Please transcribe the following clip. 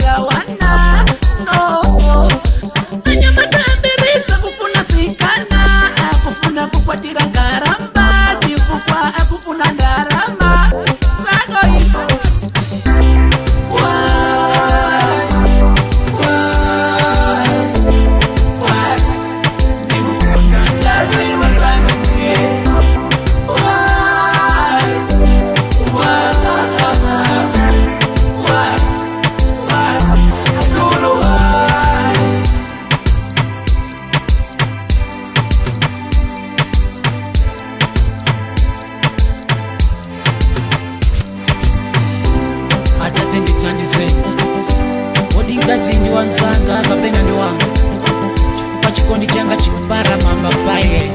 Sitigawana, no. Anyamata ambiri sakufuna msikana, akufuna kukwatira nkaramba chifukwa akufuna ndarama zako izo. Why? Why? Why? Ndikukonda mkazi wazanga ndiye. Why? Why? Why? Why? I don't know why. Atate, ndithandizeni. Kodi mkazi ndi wanzanga kapena ndi wanga? Chifukwa chikondi changa chikupara mamba paye.